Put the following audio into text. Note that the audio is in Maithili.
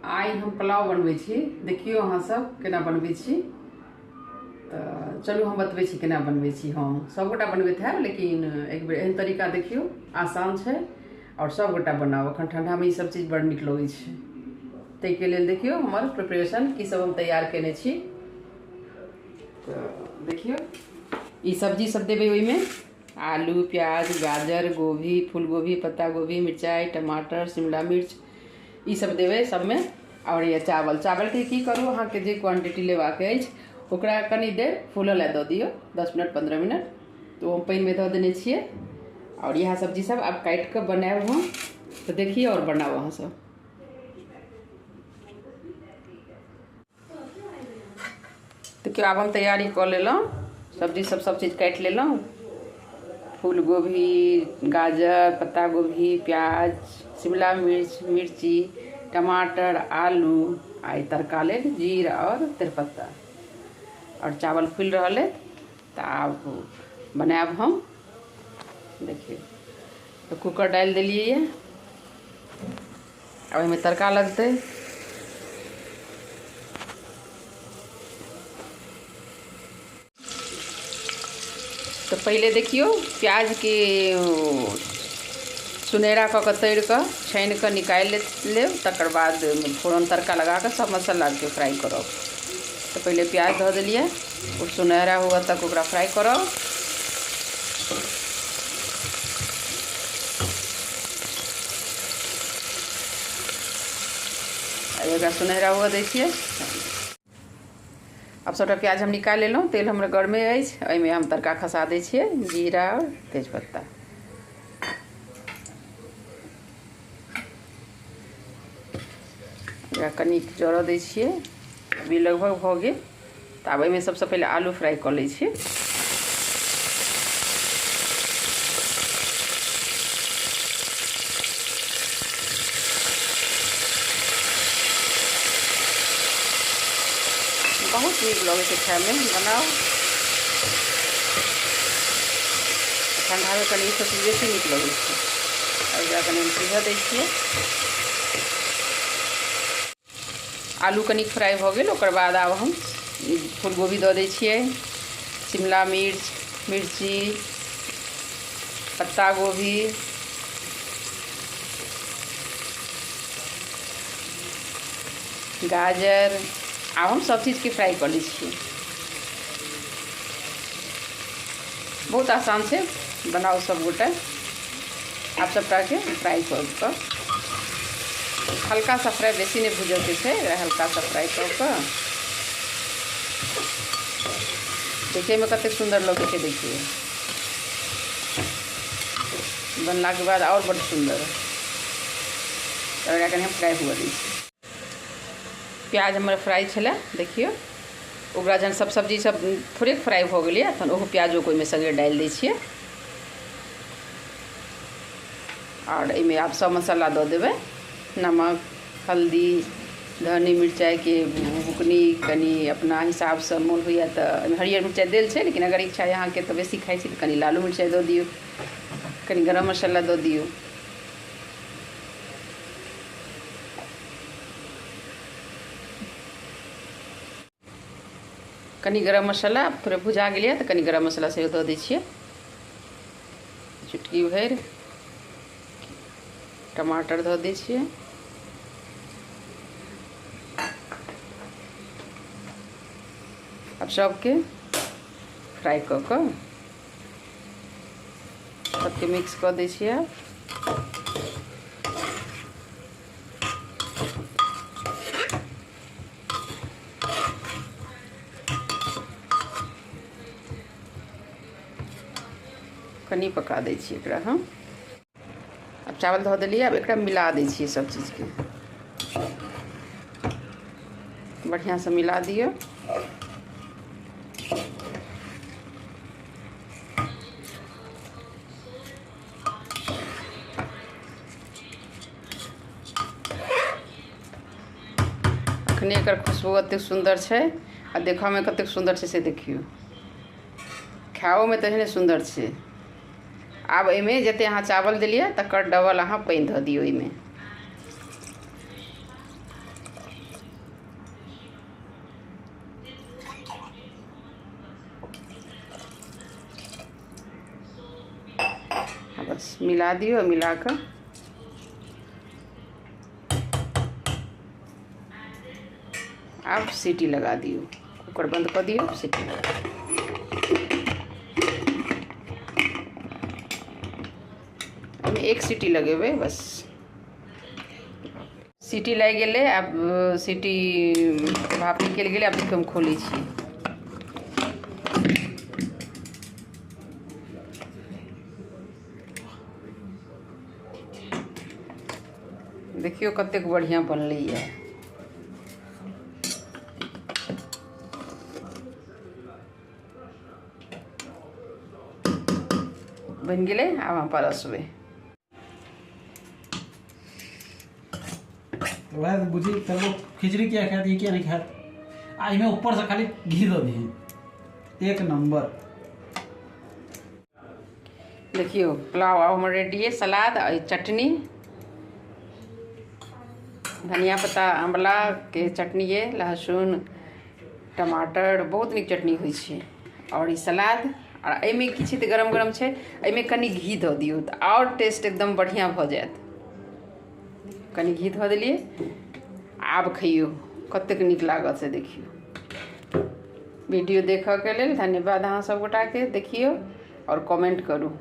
आइ हम पुलाव बनबै छी। देखियौ अहाँ सब केना बनबै छी। तऽ चलू हम बतबै छी केना बनबै छी। हम सबगोटा बनबैत हैब, लेकिन एक बेर एहन तरीका देखियौ, आसान छै और सबगोटा बनाउ। अखन ठंडामे ई सब चीज बड़ नीक लगै छै। ताहिके लेल देखियौ हमर प्रिपरेशन की सब हम तैयार केने छी। तऽ देखियौ ई सब्जी सब देबै ओहिमे, आलू, प्याज, गाजर, गोभी, फूल गोभी, पत्ता गोभी, मिरचाइ, टमाटर, शिमला मिर्च, ई सब देबै सबमे। और ये चावल, चावलके की करू, अहाँके जे क्वान्टिटी लेबाक अछि ओकरा कनी देर फूलऽ लए दऽ दियौ, 10 मिनट 15 मिनट। तऽ ओ हम पानिमे दऽ देने छियै। और इएह सब्जी सब आब काटि कऽ बनायब हम। तऽ देखियौ और बनाउ अहाँ सब। देखियौ आब हम तैयारी कऽ लेलहुँ, सब्जी सब सब चीज काटि लेलहुँ, फूल गोभी, गाजर, पत्ता गोभी, प्याज, शिमला मिर्च, मिर्ची, टमाटर, आलू, आ ई तड़का लेल जीर और तेजपत्ता। और चावल फूलि रहल अइ, तऽ आब बनायब हम। देखियौ तऽ कूकर डालि देलियै यऽ, आब एहिमे तड़का लगतै। तऽ पहिले देखियौ प्याजके सुनहरा कऽ कऽ तरि कऽ छानि कऽ निकालि लेब, तकर बाद फोरन तड़का लगा कऽ सब मसालाके फ्राइ करब। तऽ पहिले प्याज धऽ देलियै, ओ सुनहरा हुअ तक ओकरा फ्राइ करब। एकरा सुनहरा हुअ दै छियै। आब सबटा प्याज हम निकालि लेलहुँ, तेल हमर गरमे अछि, एहिमे हम तड़का खसा दै छियै, जीरा और तेजपत्ता। एकरा कनिक जरऽ दै छियै। अभी लगभग भऽ गेल। तऽ आब एहिमे सबसँ पहिले आलू फ्राइ कऽ लै छियै। बहुत नीक लगै छै खायमे, बनाउ। ठंडामे कनि ई सब चीज बेसी नीक लगै छै। एकरा कनि हम सिझऽ दै छियै। आलू कनिक फ्राइ भऽ गेल, ओकर बाद आब हम फूल गोभी दऽ दै छियै, शिमला मिर्च, मिर्ची, पत्ता गोभी, गाजर। आब हम सब चीजके फ्राइ कऽ लै छियै। बहुत आसान छै, बनाउ सब गोटे। आब सबटाके फ्राइ कऽ कऽ हल्का सा फ्राइ, बेसी नहि भूजऽके छै, हल्का सा फ्राइ कऽ कऽ देखैमे कतेक सुन्दर लगै छै। देखियौ बनलाके बाद आओर बड्ड सुन्दर। तऽ एकरा कनि हम फ्राइ हुअ दै छी। प्याज हमर फ्राइ छलै, देखियौ ओकरा जहन सब सब्जी सब थोड़ेक फ्राइ भऽ गेलैए तहन ओहो प्याजोके ओहिमे सङ्गे डालि दै छियै। आओर एहिमे आब सब मसाला दऽ देबै, नमक, हल्दी, धनी, मिरचाइके बुकनी, कनि अपना हिसाबसँ मोन होइए तऽ एहिमे हरियर मिरचाइ देल छै, लेकिन अगर इच्छा अइ अहाँके तऽ बेसी खाइ छी तऽ कनि लालो मिरचाइ दऽ दियौ, कनि गरम मसाला दऽ दियौ। कनि गरम मसाला थोड़े भुजा गेलैए तऽ कनि गरम मसाला सेहो दऽ दै छियै, चुटकी भरि टमाटर दऽ दै छियै। आब सबके फ्राइ कऽ कऽ सबके मिक्स कऽ दै छियै। कनि पका दै छियै एकरा हम। आब चावल धऽ देलियै, आब एकरा मिला दै छियै सब चीजके, बढ़िआँसँ मिला दियौ। अखने एकर खुशबू एतेक सुन्दर छै आ देखऽमे कतेक सुन्दर छै से देखियौ, खाओमे तेहने सुन्दर छै। आब एहिमे जते अहाँ चावल देलियै तकर डबल अहाँ पानि धऽ दियौ ओहिमे। मिला दियौ। मिला कऽ आब सीटी लगा दियौ, कुकर बंद कऽ दियौ, सीटी लगा दियौ। एहिमे एक सीटी लगेबै बस। सीटी लागि गेलै। आब सीटी भाप निकलि गेलै। आब देखियौ हम खोलै छी। देखियौ कतेक बढ़िआँ बनलैए। बनि गेलै। आब हम परसबै। वएह बुझी तऽ लोक खिचड़ी किया खायत, ई किया नहि खायत। आ एहिमे ऊपरसँ खाली घी दऽ दही, एक नम्बर। देखियौ पुलाव आब हमर रेडी अइ। सलाद आ चटनी, धनिया पत्ता आंवला के चटनी अइ, लहसुन टमाटर, बहुत नीक चटनी होइ छै। आओर ई सलाद, आओर एहिमे की छै तऽ गरम गरम छै, एहिमे कनि घी दऽ दियौ तऽ आओर टेस्ट एकदम बढ़िआँ भऽ जायत। कनि घी धऽ देलियै। आब खइयौ कतेक नीक लागत से देखियौ। वीडियो देखऽके लेल धन्यवाद अहाँ सब गोटाके। देखियौ आओर कमेंट करू।